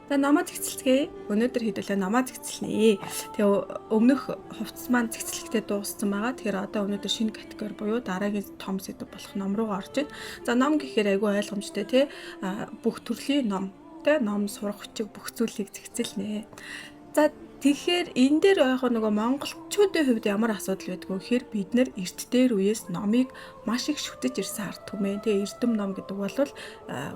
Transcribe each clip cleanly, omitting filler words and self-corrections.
За, номоо зэгцэлцгээе. Өнөөдөр хэдүүлээ номоо зэгцэлнэ. Тэгээ өмнөх хувцас маань зэгцлэхдээ дууссан байгаа. Тэгэхээр одоо өнөөдөр шинэ категори буюу дараагийн том сэдэв болох ном руугаа орж байна. За, ном гэхээр айгүй ойлгомжтой, тий. Бүх төрлийн ном, тий, ном, сурах хүчиг, бүх зүйлийг зэгцэлнэ. За, тэгэхээр энэ дээр яг нөгөө монголчуудын хувьд ямар асуудал байдгүй гэхээр бид нар эрт дээр үеэс номыг маш их шүтэж ирсэн ард түмэн. Тэгээ эрдэм ном гэдэг бол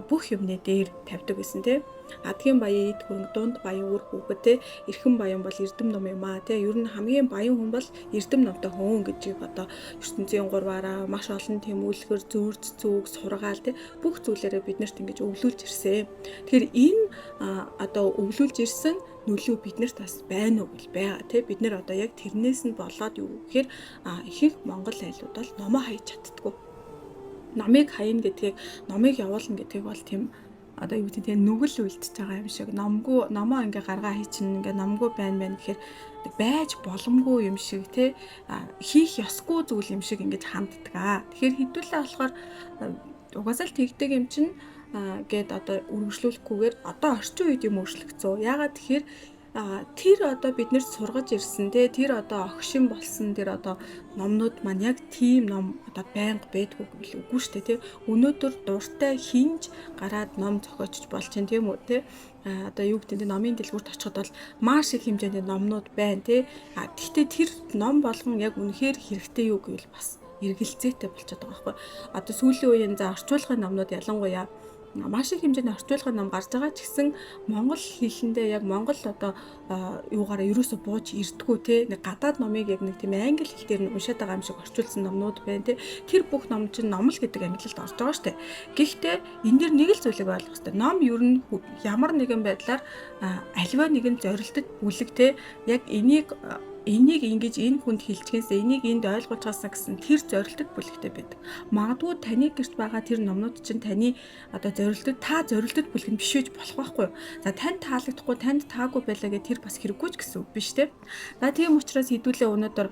бүх юмны дээр тавьдаг байсан, тий. Адгийн баян эд хөрөнгө, дунд баян үр хүүхэд, те, эрхэм баян бол эрдэм ном юм аа, те. Ер нь хамгийн баян хүн бол эрдэм номтой хүн гэж одоо ертөнцийн гурваараа маш олон тэмүүлгэр, зүүрц зүг, сургаал, те, бүх зүйлээрээ бид нарт ингэж өвлүүлж ирсэн. Тэгэхээр энэ одоо өвлүүлж ирсэн нөлөө биднэрт бас байна уу гэл байгаа, тий. Бид нэр одоо яг тэрнээс нь болоод юу гэхээр ихэнх монгол айлууд бол номоо хайж чаддаггүй. Номыг хаяна гэдгийг, номыг явуулна гэдгийг бол тийм одоо юу гэдэг, тийм нүгэл үлдчихэж байгаа юм шиг, номгүй, номоо ингээ гаргаа хийчин, ингээ номгүй байна байна гэхээр байж боломгүй юм шиг, те, хийх ёсгүй зүйл юм шиг ингэж ханддаг аа. Тэгэхээр хэдүүлээ болохоор угаасаа л тэгдэг юм чинь гээд одоо үргэлжлүүлэхгүйгээр одоо орчин үед юм өөрчлөгдсөн. Яагаад тэгэхээр тэр одоо бид нарт сургаж ирсэн, те, тэр одоо огшин болсон тэр одоо номнууд маань яг тийм ном одоо байнга байдгүй гэвэл үгүй шүү дээ, те. Өнөөдөр дуртай хинж гараад ном зохиочж болж чинь, тийм үү, те. Одоо юу гэдэг нь, номын дэлгүүрт очиход бол маш их хэмжээний номнууд байна, те. Гэхдээ тэр ном болгон яг үнэхээр хэрэгтэй юу гэвэл бас эргэлзээтэй болчиход байгаа байхгүй. Одоо сүүлийн үеийн за орчуулгын номнууд ялангуяа маш их хэмжээний орчуулгын ном гарч байгаа ч гэсэн монгол хэлэндээ яг монгол одоо юугаараа ерөөсө бууж ирдгүү, те. Нэг гадаад номыг яг нэг тийм англи хэл дээр нь уншаад байгаа юм шиг орчуулсан номнууд байна, те. Тэр бүх ном чинь ном л гэдэг ангилалд орж байгаа штэ. Гэхдээ энэ дэр нэг л зүйлийг ойлгох хэрэгтэй. Ном ер нь ямар нэгэн байдлаар аливаа нэгэн зорилтод бүлэг, те, яг энийг ингэж энэ хүнд хэлчихээс, энийг энд ойлгуулчихаасаа гэсэн тэр зорилтод бүлэгтэй байдаг. Магадгүй таны гэрт байгаа тэр номнууд чинь таны одоо зорилтод, та зорилтод бүлэг нь биш байж болох байхгүй юу? За, танд таалагдахгүй, танд таагүй байлаа гэх тэр бас хэрэггүй ч гэсэн үг биш, те. За, тийм учраас хэдүүлээ өнөөдөр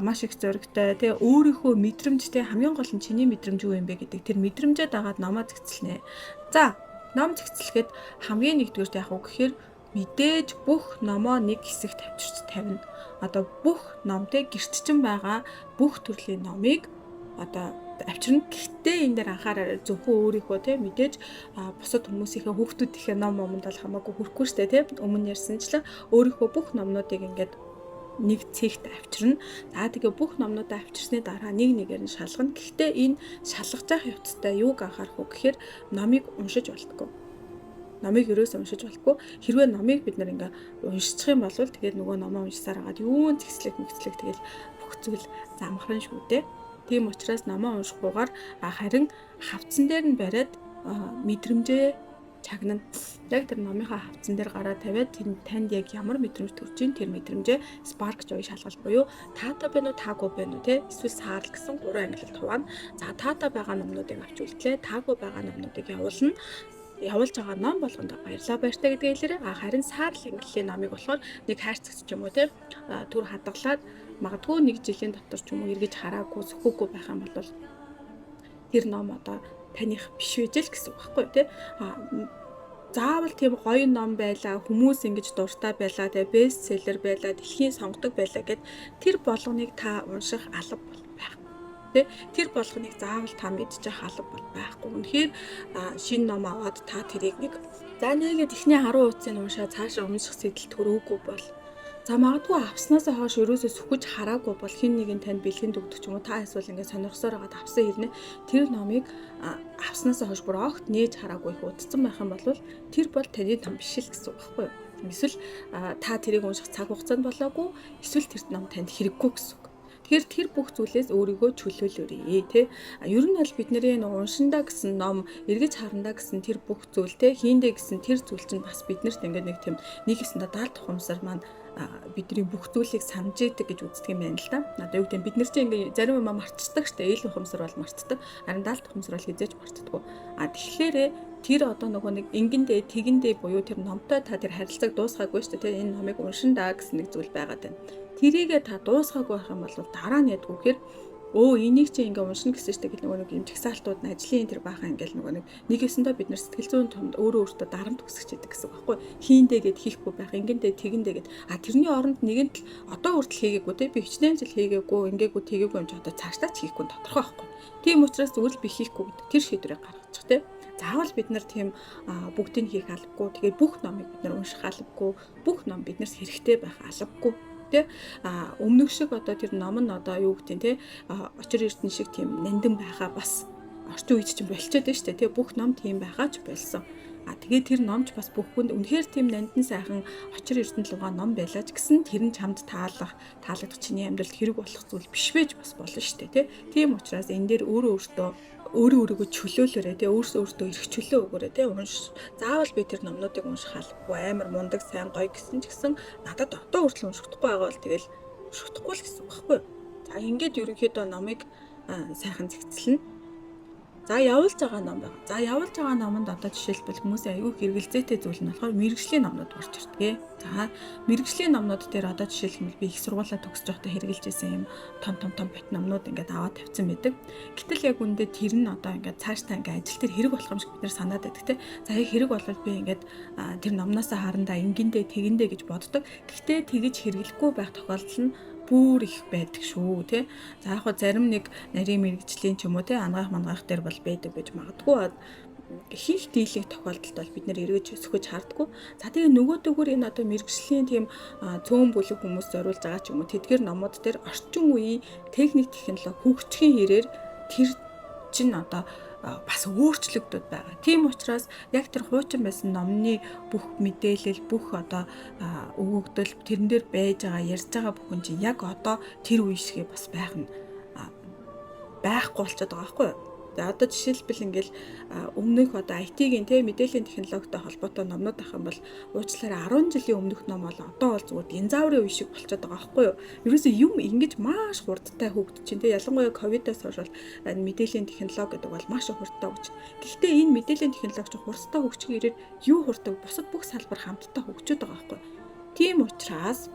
маш их зоригтой, те, өөрийнхөө мэдрэмжтэй, хамгийн гол нь чиний мэдрэмж юу юм бэ гэдэг тэр мэдрэмжээ дагаад номоо зэгцэлнэ. За, ном зэгцлэхэд хамгийн нэгдүгээрт яах вэ гэхээр мэдээж бүх номоо нэг хэсэгт авчирч тавина. Одоо бүх ном, те, гэрт чинь байгаа бүх төрлийн номыг одоо авчирна. Гэхдээ энэ дээр анхаарал, зөвхөн өөрийнхөө, те, мэдээж бусад хүмүүсийнхээ, хүүхдүүдийнхээ ном момонд бол хамаагүй хүрэхгүй штэ, те. Өмнө ярьсанчлан өөрийнхөө бүх номнуудыг ингээд нэг цэгт авчирна. За, тэгээ бүх номнуудаа авчирсны дараа нэг нэгээр нь шалгана. Гэхдээ энэ шалгаж явах явцдаа юуг анхаарах вэ гэхээр номыг уншиж болдгоо, номыг ерөөсөө уншиж болтгүй. Хэрвээ номыг бид нар ингээ уншчих юм бол тэгээд нөгөө номоо уншсаар хагаад юун зэгслэх мэгцлэх, тэгэл бүх зүйл замхран шүү дээ. Тийм учраас номоо уншихгүйгээр харин хавцсан дээр нь бариад мэдрэмжээ чагнана. Яг тэр номынхаа хавцсан дээр гараа тавиад танд яг ямар мэдрэмж төрж ийн, тэр мэдрэмжээ Spark Joy шалгалт буюу таатай байна уу, таагүй байна уу, те, эсвэл саарл гэсэн гурван ангилалд хуваана. За, таатай байгаа номнуудыг авч үлдлээ, таагүй байгаа номнуудыг явуулна, явуулж байгаа ном болгонд баярлалаа, баяртай гэдгээ хэлээрэй. А харин саарл ангиллын номыг болохоор нэг хайрцагт ч юм уу, те, түр хадгалаад магадгүй нэг жилийн дотор ч юм уу эргэж хараагүй, сөхөөгүй байх юм бол тэр ном одоо таных биш байж л гэсэн үг байхгүй, те. А заавал тийм гоё ном байлаа, хүмүүс ингэж дуртай байлаа, те, bestseller байлаа, дэлхийн сонгодог байлаа гэд тэр болгоныг та унших алба бол байхгүй. Тэ, тэр болгоныг заавал та мэдчих алба бол байхгүй. Үнэхээр шинэ ном аваад та тэрийг нэг за нэгээд эхний 10 хуудсыг уншаад цаашаа унших сэтэл төрөөгүй бол, за, магадгүй авснаас хойш ерөөсөө сөхөж хараагүй бол, хэн нэгэн танд бэлгэнд өгдөг ч юм уу, та эсвэл ингээд сонирхсоор байгаад авсан хэрнээ тэр номыг авснаас хойш бүр огт нээж хараагүй их удацсан байх юм бол тэр бол таны ном биш л гэсэн үг байхгүй юу? Эсвэл та тэрийг унших цаг хугацаанд болоогүй, эсвэл тэр ном танд хэрэггүй гэсэн үг. Тэгэхээр тэр бүх зүйлээс өөрийгөө чөлөөлөөрэй, тэ. Ер нь бол бидний нэг уншиндаа гэсэн ном, эргэж харандаа гэсэн тэр бүх зүйл, тэ, хийндэ гэсэн тэр зүйл чинь бас биднэрт ингээд нэг тийм нэг хэсэндээ даал тухамсар маань бидний бүх зүйлийг санаж идэг гэж үздэг юм байна л да. Одоо юу гэдэг, бид нар чинь ингээ зарим юм мартчихдаг штэ. Ил ухамсар бол мартдаг. Харин даалт ухамсар бол хизээж мартдаггүй. А тэгэхээр тэр одоо нөгөө нэг ингэндээ тэгэндээ буюу тэр номтой та тэр харилцааг дуусгаагүй штэ. Тэр энэ номыг уншин даа гэсэн нэг зүйл байгаад байна. Тэрийгээ та дуусгаагүй байх юм бол дараа нь ядгүй гэхээр Өө, энийг чи ингээ уншина гэсэн штэ гэл нөгөө нэг юм жагсаалтууд нь, ажлын тэр баахан ингээл нөгөө нэг нэг ёсондоо бид нар сэтгэл зүйн томд өөрөө өөртөө дарамт үүсгэж идэг гэсэн үг байхгүй. Хийндэ гэд хийхгүй байх, ингэндэ тэгэндэ гэд. А тэрний оронд нэгэнт л одоо хүртэл хийгээгүй те, би хичнээн жил хийгээгүй, ингээгүй, тэгээгүй юм чи одоо цаашдаа ч хийхгүй нь тодорхой байхгүй. Тийм учраас зүгээр л би хийхгүй гэдэг тэр шийдвэрийг гаргачих те. Заавал бид нар тийм бүгдийг хийх албагүй. Тэгээд бүх номыг бид нар унших албагүй. Бүх ном биднээс хэрэгтэй байх албагүй тэ. А өмнөх шиг одоо тэр ном нь одоо юу гэдэг те, очир эрдэнэ шиг тийм нандин байхаа бас орчин үед чинь болчиход байна шүү дээ тэ. Бүх ном тийм байхаа ч болсон. А тэгээд тэр номч бас бүх хүнд үнэхээр тийм нандин сайхан очир эрдэнэ лугаа ном байлаа ч гэсэн тэр нь чамд таалагдах, чиний амьдралд хэрэг болох зүйл биш байж бас болно шүү дээ тий. Тийм учраас энэ дээр өөрөө өөртөө, өөрөө өөрийгөө чөлөөлөөрэй тий, өөрсөө өөртөө эрх чөлөө өгөөрэй тий. Унш, заавал би тэр номнуудыг унших албагүй, амар мундаг, сайн, гоё гэсэн ч гэсэн надад одоо хүртэл уншихдаггүй байгаа бол тэгэл уншихдаггүй л гэсэн үг байхгүй. За, ингээд ерөнхийдөө номыг сайхан зэгцэлнэ. За, явуулж байгаа ном байна. За, явуулж байгаа номонд одоо жишээлбэл хүмүүсийн аюул хэрэгэлзээтэй зүйл нь болохоор мэргэжлийн номнууд орж ирдэг. За, мэргэжлийн номнууд дээр одоо жишээлбэл би их сургуулаа төгсөж байхдаа хэрэгжилж исэн юм том том том бат номнууд ингээд аваад тавьсан байдаг. Гэтэл яг үндэ тэр нь одоо ингээд цаашдаа ингээд ажил дээр хэрэг болох юм шиг бид нар санаад байдаг те. За, яг хэрэг болвол би ингээд тэр номноосоо харандаа ингэндээ тэгэндээ гэж боддог. Гэхдээ тэгэж хэрэглэхгүй байх тохиолдол нь бүр их байдаг шүү тий. За, яг хөө зарим нэг нарийн мэргэжлийн ч юм уу тий, ангаах мангаах дээр бол байдаг байж магадгүй. Ихэнх дийлэх тохиолдолд бол бид нэр эргэж өсгөж хардггүй. За, тэгээ нөгөөдөөгөр энэ одоо мэргэжлийн тийм цөөн бүлэг хүмүүс зориулж байгаа ч юм уу, тэдгэр номууд дээр орчин үеийн техник, технологи хөгжихийн хэрээр тэр чинь одоо бас өөрчлөгдөд байгаа. Тийм учраас яг тэр хуучин байсан номны бүх мэдээлэл, бүх одоо өгөгдөл, тэрэн дээр байж байгаа, ярьж байгаа бүхэн чинь яг одоо тэр үе шигээ бас байх нь байхгүй болчиход байгаа байхгүй юу? За, одоо жишээлбэл ингээл өмнөх одоо IT-гийн те, мэдээллийн технологитой холбоотой номнууд ах юм бол уучлаарай, 10 жилийн өмнөх ном бол одоо бол зүгээр динозаврын үе шиг болчиход байгаа байхгүй юу? Ерөөсөө юм ингэж маш хурдтай хөгжиж чинь те, ялангуяа ковидоос хойш бол мэдээллийн технологи гэдэг бол маш хурдтай хөгжиж. Гэхдээ энэ мэдээллийн технологи чинь хурдтай хөгжих ирээр юу хурдтай, бусад бүх салбар хамтдаа хөгжөөд байгаа байхгүй юу? Тийм учраас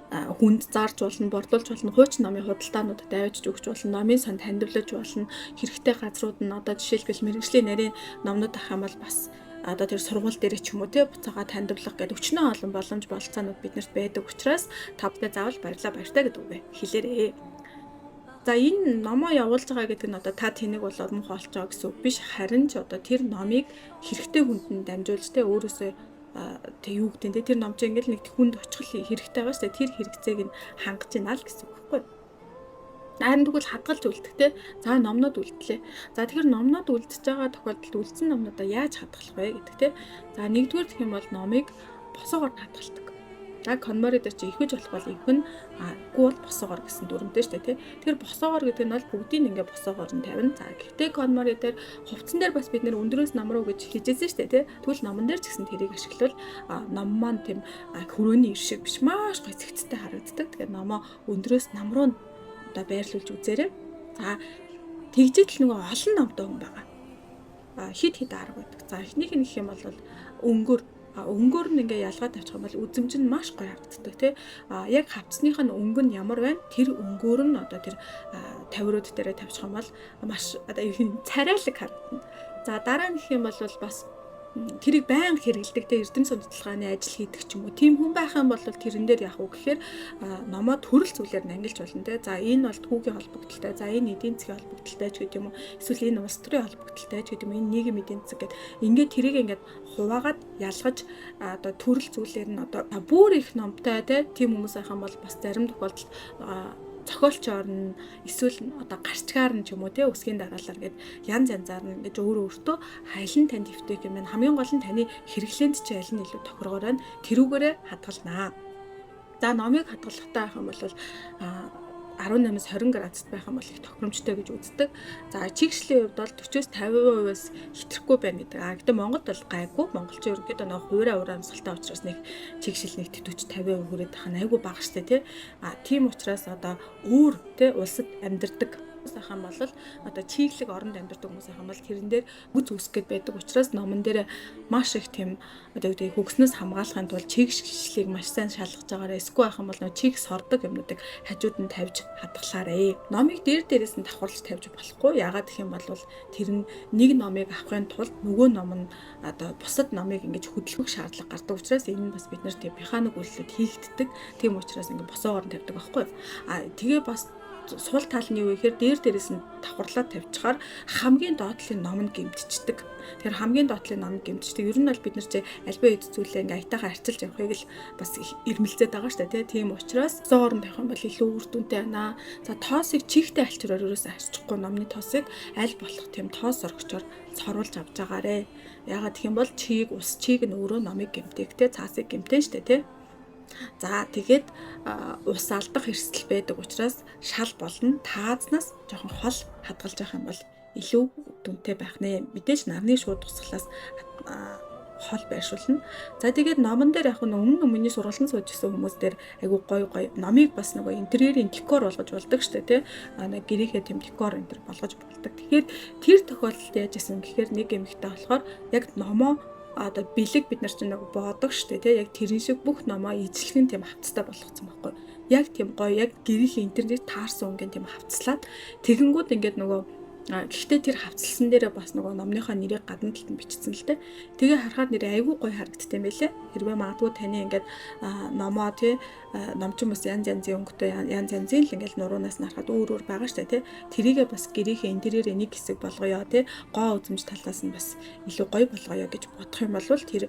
хүнд зарж болно, борлуулж болно, хуучин номын худалдаануудад авчиж өгч болно, номын санд хандивлаж болно. Хэрэгтэй газрууд нь одоо жишээлбэл мэргэжлийн нарийн номнууд ах юм бол бас одоо тэр сургууль дээр ч юм уу те, буцаагаа тандивлах гэдэг өчнөө олон боломж, бололцоонууд биднэрт байдаг учраас та бүхэндээ заавал баярлалаа, баяртай гэдэг үг хэлээрээ. За, энэ номоо явуулж байгаа гэдэг нь одоо та тэнэг болоод муухай болчихоо гэсэн үг биш. Харин ч одоо тэр номыг хэрэгтэй хүнд нь дамжуулж те, өөрөөсөө тэг юу гэдэг нь, тэр ном чинь ингээл нэг хүнд очих хэрэгтэй байгаа шүү дээ. Тэр хэрэгцээг нь хангаж байна л гэсэн үг байхгүй юу? Харин тэгвэл хадгалж үлдэх те. За, номнууд үлдлээ. За, тэгэхээр номнууд үлдэж байгаа тохиолдолд үлдсэн номнуудаа яаж хадгалах вэ гэдэг те. За, нэгдүгээр гэх юм бол номыг босоогоор хадгалдаг. За, KonMari дээр чи ихвэж болох бол ихвэн, аагүй бол босоогоор гэсэн дүрмтэй шүү дээ тий. Тэгэхээр босоогоор гэдэг нь бол бүгдийг ингээ босоогоор нь тавина. За, гэхдээ KonMari дээр хувцсан дээр бас бид нэр өндрөөс нам руу гэж хийжсэн шүү дээ тий. Тэгвэл номон дээр ч гэсэн тэрийг ашиглавал ном маань тийм хөрөөний ир шиг биш, маш гоё цэгцтэй харагддаг. Тэгэхээр номоо өндрөөс нам руу одоо байрлуулж үзээрэй. За, тэгжээд л нөгөө олон номтой хүн байгаа. Хит хит арга байдаг. За, эхнийх нь гэх юм бол өнгөөр өнгөөр нь ингээ ялгаа тавьчих юм бол үзэмж нь маш гоё харагддаг тий. А яг хавцсных нь өнгө нь ямар байна? Тэр өнгөөр нь одоо тэр тавиурууд дээрээ тавьчих юм бол маш одоо царайлаг харагдана. За, дараа нь гэх юм бол бас тэрийг байнга хэрэгэлдэг те, эрдэм судалгааны ажил хийдэг ч юм уу, тийм хүн байх юм бол тэрэн дээр яг уу гэхээр номоо төрөл зүйлээр нангилж болно те. За, энэ бол түүхийн холбогдолтой, за, энэ эдийн засгийн холбогдолтой ч гэдэг юм уу, эсвэл энэ улс төрийн холбогдолтой ч гэдэг юм, энэ нийгэм эдийн засаг гэдэг ингээд тэрийг ингээд хуваагаад ялгаж одоо төрөл зүйлээр нь одоо бүр их номтой те, тийм хүмүүс байх юм бол бас зарим тохиолдолд зохиолчоор нь эсвэл одоо гарчгаар нь ч юм уу те, өсгийн дараалал гээд янз янзаар нь ингэж өөрөө өөртөө хайлан танд эвтэйх юм байна. Хамгийн гол нь таны хэрэглээнд чи аль нь илүү тохиргоор байна. Тэрүүгээрээ хадгалнаа. За, номыг хадгалахтаа байх юм бол 18-аас 20 градусд байх юм бол их тохиромжтой гэж үздэг. За, чигшлийн хувьд бол 40-оос 50%-аас хэтрэхгүй байна гэдэг. А гэтээ Монголд бол гайгүй. Монголчин ерөнхийдөө нэг хуурай ураа амьсгалтай учраас нэг чигшил нэг 40 50% хүрээд байх нь айгүй бага штэ тий. А тийм учраас одоо өөр тий улсад амьдардаг Байх юм бол одоо чиглэг оронд амьдардаг хүмүүс байх юм бол тэрэн дээр үз үүсэх гээд байдаг учраас номон дээр маш их тийм одоо юу гэдэг хөгснөөс хамгаалахын тулд чигшлийг маш сайн шалгаж байгаарай. Эсвэл байх юм бол нөө чиг сордог юмнуудыг хажууд нь тавьж хадгалаарэ. Номыг дээр дээрээс нь давхарлаж тавьж болохгүй. Яагаад гэх юм бол тэр нь нэг номыг авахын тулд нөгөө ном нь одоо бусад номыг ингэж хөдөлгөх шаардлага гардаг учраас энэ нь бас бид нар тийм механик үйлдэлүүд хийгддэг. Тийм учраас ингэ босоогоор нь тавьдаг байхгүй. А тэгээ бас сул тал нь юу гэхээр дээр дээрээс нь давхарлаад тавьчихаар хамгийн доотлын ном нь гэмтчихдэг. Тэгэхээр хамгийн доотлын ном гэмтчихдэг. Ер нь бол бид нар чи альбаа эд зүйлээ ингээ аятайхан арчилж явахыг л бас ирмэлзээд байгаа шүү дээ, тийм учраас зоогоор нь тавих юм бол илүү үр дүнтэй байна. За, тоосыг чихтэй альчраар ерөөсөө арчихгүй, номны тоосыг аль болох тийм тоос соргочоор соруулж авч байгаарэ. Яагаад гэх юм бол чиг ус чиг нь өөрөө номыг гэмтээгтэй, цаасыг гэмтэн штэ, тий. За, тэгээд ус алдах эрсдэл байдаг учраас шал болно таазнаас жоохон хол хадгалж явах юм бол илүү дүнтэй байх нэ. Мэдээж нарны шууд тусгалаас хол байршуулна. За, тэгээд номон дээр яг өмнө өмнөний сургалтанд сууж исэн хүмүүс дээр айгу гой гой номыг бас нөгөө интерьерийн декор болгож болдог штэ, тий. А нэг гэрийнхээ тийм декор энэ төр болгож болдог. Тэгэхээр тэр тохиолдолд яаж исэн гэхээр нэг эмэгтэй болохоор яг номоо одоо бэлэг бид нар чинь нэг боодог штэ, тий, яг тэрэн шиг бүх номоо ижлэгэн тийм хавцтай болгоцсон байхгүй. Яг тийм гоё, яг гэрийнхээ интернет таарсан өнгийн тийм хавцлаад тэгэнгүүт ингээд нөгөө гэхдээ тэр хавцлсан дээрээ бас нөгөө номныхоо нэрийг гадна талд нь бичсэн л дээ. Тэгээ харахаар нэрээ айгүй гоё харагддаг юм байлээ. Хэрвээ магадгүй таны ингээд номоо, тий, ном ч бас янз янзын өнгөтэй, янз янзын л ингээд нуруунаас нь харахад өөр өөр байгаа штэ, тий. Тэрийгээ бас гэрийнхээ интерьерээ нэг хэсэг болгоё, тий. Гоо үзэмж талаас нь бас илүү гоё болгоё гэж бодох юм бол тэр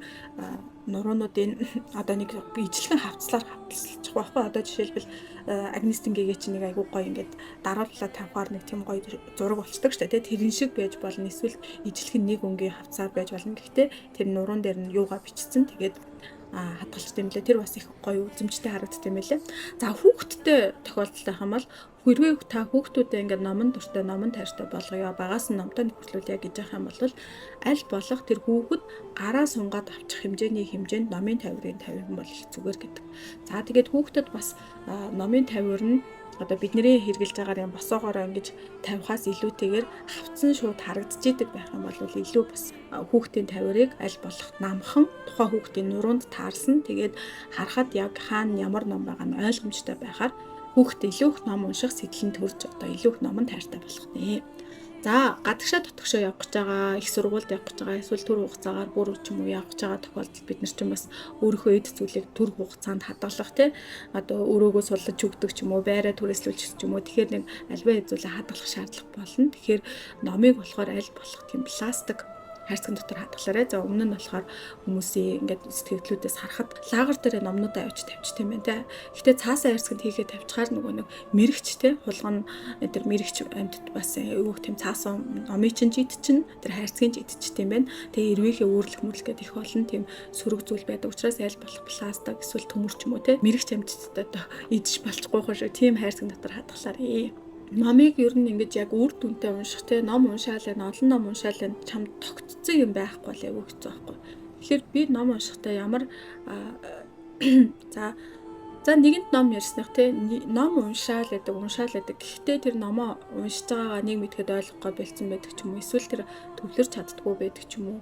нуруунуудын одоо нэг ижлэгэн хавцлаар хавцлчих байхгүй. Одоо жишээлбэл Агнес Тингэгээ чинь нэг айгуу гоё ингээд дарууллаа тавихаар нэг тийм гоё зураг болчдөг штэ, тий. Тэрэн шиг байж болно. Эсвэл ижлэгэн нэг өнгийн хавцаар байж болно. Гэхдээ тэр нуруун дээр нь юугаа бичсэн, тэгээд хадгалж юм лээ. Тэр бас их гоё үзэмжтэй харагддаг юм байлээ. За, хүүхэдтэй тохиолдол байх юм бол хэрвээ та хүүхдүүдэд ингээд номон дуртай, номон тайртай болгоё, багаас нь номтой нөхөрлүүлье гэж яах юм бол аль болох тэр хүүхэд гараа сунгаад авчих хэмжээний хэмжээнд номын тавиурыг тавих юм бол их зүгээр гэдэг. За, тэгээд хүүхдэд бас номын тавиур нь одоо бидний хэрэгжилж байгаа юм босоогоороо ингэж тавихаас илүүтэйгээр хавцсан шууд харагдчихэдэг байх юм бол илүү бас хүүхдийн тавиурыг аль болох намхан, тухайн хүүхдийн нуруунд таарсан, тэгээд харахад яг хаана ямар ном байгаа нь ойлгомжтой байхаар хүүхд илүү их ном унших сэтгэл нь төрж одоо илүү их номон тайртай болох нэ. За, гадагшаа дотгошоо явах гэж байгаа, их сургуульд явах гэж байгаа, эсвэл төр хугацаагаар бүр ч юм уу явах гэж байгаа тохиолдолд бид нар ч бас өөрийнхөө эд зүйлийг төр хугацаанд хадгалах, тий. Одоо өрөөгөө суллаж өгдөг ч юм уу, байраа түрээслүүлчих ч юм уу. Тэгэхээр нэг альва эд зүйлээ хадгалах шаардлага болно. Тэгэхээр номыг болохоор аль болох тийм пластик хайрцаган дотор хадгалаарай. За, өмнө нь болохоор хүмүүсийн ингээд сэтгэлдлүүдээс харахад лагер дээр номнуудаа авчиж тавьчих юм байна те. Гэтэ цаасаа хайрцагт хийгээ тавьчихаар нөгөө нэг мэрэгч те, хулган тэр мэрэгч амьтад бас эвгүй тийм цаасан номыг чинь жид чинь тэр хайрцгийн ч идчихт юм байна. Тэгээ эрвийнхээ үүрлэх мүрлэх гэдэг их олон тийм сөрөг зүйл байдаг учраас аль болох пластик эсвэл төмөр ч юм уу те, мэрэгч амьтад одоо идэж болчихгүй шиг тийм хайрцаг дотор хадгалаарэ. Номыг ер нь ингэж яг үр дүнтэй унших, те, ном уншаал байна, олон ном уншаал байна, чамд тогтцсон юм байхгүй л айгүй хэцүү байхгүй. Тэгэхээр би ном уншихдаа ямар за за нэгэнт ном ярьсных, те, ном уншаал гэдэг, уншаал гэдэг. Гэхдээ тэр номоо уншиж байгаагаа нэг мэдхэд ойлгохгүй болцсон байдаг ч юм уу, эсвэл тэр төвлөрч чаддгүй байдаг ч юм уу,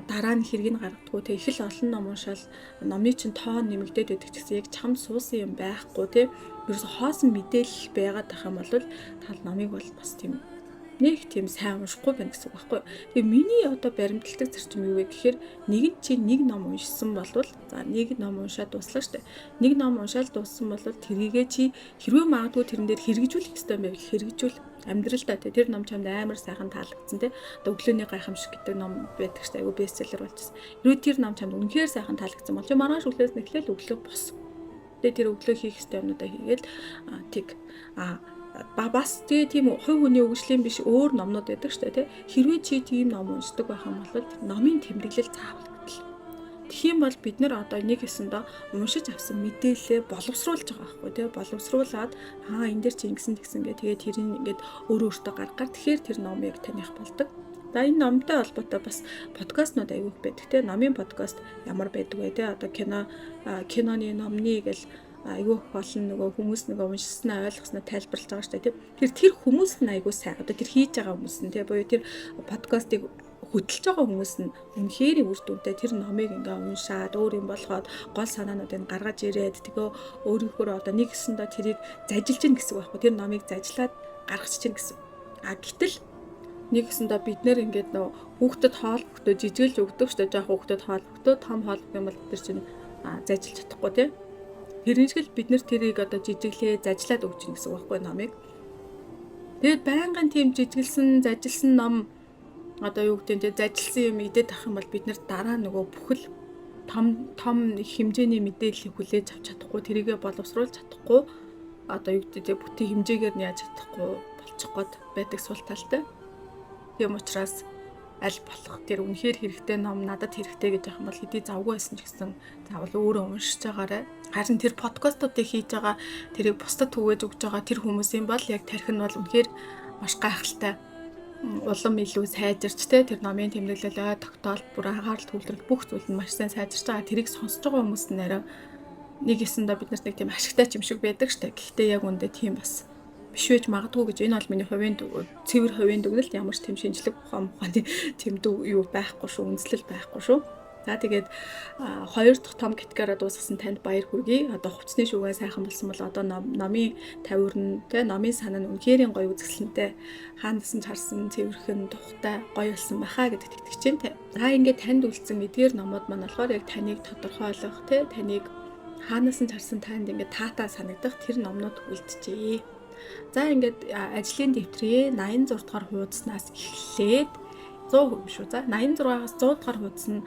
дараа нь хэргийг гаргадаггүй, те, их л олон ном уншаал номны чинь тоон нэмэгдээд байдаг ч гэсэн яг чам суусан юм байхгүй, те, ерөөсө хоосон мэдээлэл байгаад байх юм бол та номыг бол бас тийм нэг тийм сайн уншихгүй байна гэсэн үг байхгүй. Тэгээ миний одоо баримталдаг зарчим юу вэ гэхээр нэгэн чи нэг ном уншсан болвол, за, нэг ном уншаад дуслаа штэ. Нэг ном уншаад дууссан бол тэрийгээ чи хэрвээ магадгүй тэрэн дээр хэрэгжүүлэх ёстой юм байвал хэрэгжүүл амьдралдаа, тий. Тэр ном чамд амар сайхан таалагдсан, тий. Одоо өглөөний гайхамшиг гэдэг ном байдаг штэ, айгу бестселлер болчихсон. Хэрвээ тэр ном чамд үнэхээр сайхан таалагдсан бол чи маргааш өглөөс нэхлээл өглөө бос. Тэгээ тэр өглөө хийх ёстой юмнуудаа хийгээл тэг. А бас тэгээ тийм хувь хүний өгшлийн биш өөр номнууд байдаг штэ, тий. Хэрвээ чи тийм ном уншдаг байх юм бол номын тэмдэглэл заавал. Тэгэх юм бол бид нар одоо нэг ёсондоо уншиж авсан мэдээлэлээ боловсруулж байгаа байхгүй, тий. Боловсруулад аа энэ дээр чи ингэсэн тэгсэн гэ тэгээд тэрийг ингээд өөрөө өөртөө гаргаар, тэгэхээр тэр ном яг таних болдог. За, энэ номтой холбоотой бас подкастнууд аягүй их байдаг, те. Номын подкаст ямар байдаг вэ, те? Одоо кино, киноны номны гэл Айгүй их олон нөгөө хүмүүс нөгөө уншсанаа, ойлгосноо тайлбарлаж байгаа шүү дээ, тийм. Тэр хүмүүс нь айгүй сайн. Одоо тэр хийж байгаа хүмүүс нь, тийм, буюу тэр подкастыг хөтөлж байгаа хүмүүс нь үнэхээр үр дүнтэй тэр номыг ингээ уншаад, өөр юм болгоод, гол санаануудыг гаргаж ирээд, тэгээ өөрийнхөө одоо нэг гэсэндээ тэрийг зажилж гин гэсэн үг байхгүй, тэр номыг зажлаад гаргаж чинь гэсэн. А гэтэл нэг гэсэндээ бид нэр ингээд нөө хүүхдэд хоол өгтөө жижигэлж өгдөг штэ, жоох хүүхдэд хоол өгтөө, том хоол өгөх юм бол тэр чинь зажилж чадахгүй, тийм. Тэрэн шиг л бид нэр тэрийг одоо жижиглээ, зажлаад өгч гин гэсэн үг байхгүй, номыг. Тэгээд байнгын тийм жижиглсэн, зажилсан ном, одоо юу гэдэг нь, зажилсан юм идээд авах юм бол бид нэр дараа нөгөө бүхэл том том хэмжээний мэдээллийг хүлээж авч чадахгүй, тэрийгэ боловсруулж чадахгүй, одоо юу гэдэг, бүтэн хэмжээгээр нь яаж чадахгүй болчих гээд байдаг сул талтай. Тийм учраас аль болох тэр үнэхээр хэрэгтэй ном надад хэрэгтэй гэж яах юм бол хэдий завгүй байсан ч гэсэн заавал өөрөө уншиж байгаарай. Харин тэр подкастуудыг хийж байгаа, тэрийг бусдад түгээж өгж байгаа тэр хүмүүсийн бол яг тархи нь бол үнэхээр маш гайхалтай, улам илүү сайжирч, те, тэр номын тэмдэглэл, ой тогтоолт, бүр анхаарал төвлөрөл, бүх зүйл нь маш сайн сайжирч байгаа. Тэрийг сонсож байгаа хүмүүс нь арай нэг ёсондоо бид нарт нэг тийм ашигтай ч юм шиг байдаг штэ. Гэхдээ яг үндэ тийм бас биш байж магадгүй гэж, энэ бол миний хувийн, цэвэр хувийн дүгнэлт, ямар ч тийм шинжлэх ухааны тийм юу байхгүй шүү, үндэслэл байхгүй шүү. За, тэгээд хоёр дахь том категориа дуусгасан танд баяр хүргэе. Одоо хувцсны шүүгээ сайхан болсон бол одоо номын тавиур нь, тэ, номын сан нь үнэхээр гоё үзэсгэлэнтэй, хаанаас нь харсан цэвэрхэн, тухтай, гоё болсон байхаа гэдэгт итгэж байна, тэ. За, ингээд танд үлдсэн эдгээр номууд маань болохоор яг таныг тодорхойлох, тэ, таныг хаанаас нь харсан танд ингээд таатай санагдах тэр номнууд үлджээ. За, ингээд ажлын дэвтрээ 86 дугаар хуудаснаас эхлээд 100% шүү. За, 86-аас 100 дугаар хуудас нь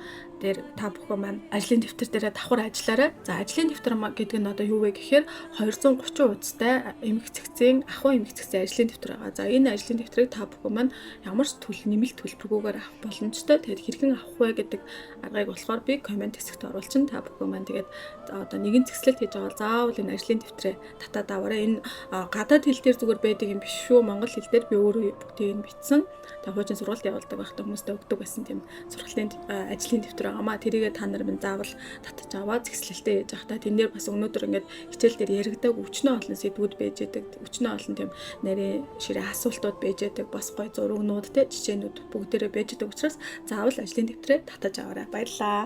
дээр та бүхэн маань ажлын дэвтэр дээрээ давхар ажиллаарай. За, ажлын дэвтэр гэдэг нь одоо юу вэ гэхээр 230 хуудастай эмх цэгцэн, ахуй эмх цэгцэн ажлын дэвтэр байгаа. За, энэ ажлын дэвтрийг та бүхэн маань ямар ч төл нэмэлт төлбөргүйгээр авах боломжтой. Тэгээд хэрхэн авах вэ гэдэг аргыг болохоор би comment хэсэгт оруулчин. Та бүхэн маань тэгээд одоо нэгэн цэгцлэлт хийж байгаа бол заавал энэ ажлын дэвтрээ татаад аваарай. Энэ гадаад хэл дээр зүгээр байдаг юм биш шүү. Монгол хэл дээр би өөрөө бүгдийг нь бичсэн. Тэгээ хуучин сургалт явуулдаг байхдаа хүмүүстээ өгдөг байсан тийм сургалтын ажлын дэвтэр байгаамаа. Тэрийгээ та нар минь заавал татаж аваад цэгцлэлтээ хийж явах та. Тэн дээр бас өнөөдөр ингээд хичээл дээр яригдаг өчнөө олон сэдвүүд байж идэг. Өчнөө олон тийм нарийн ширээ асуултууд байж идэг. Бас гой зурагнууд, те, жишээнүүд бүгдээрээ байж идэг учраас заавал ажлын дэвтрээ татаж аваарай. Баярлалаа.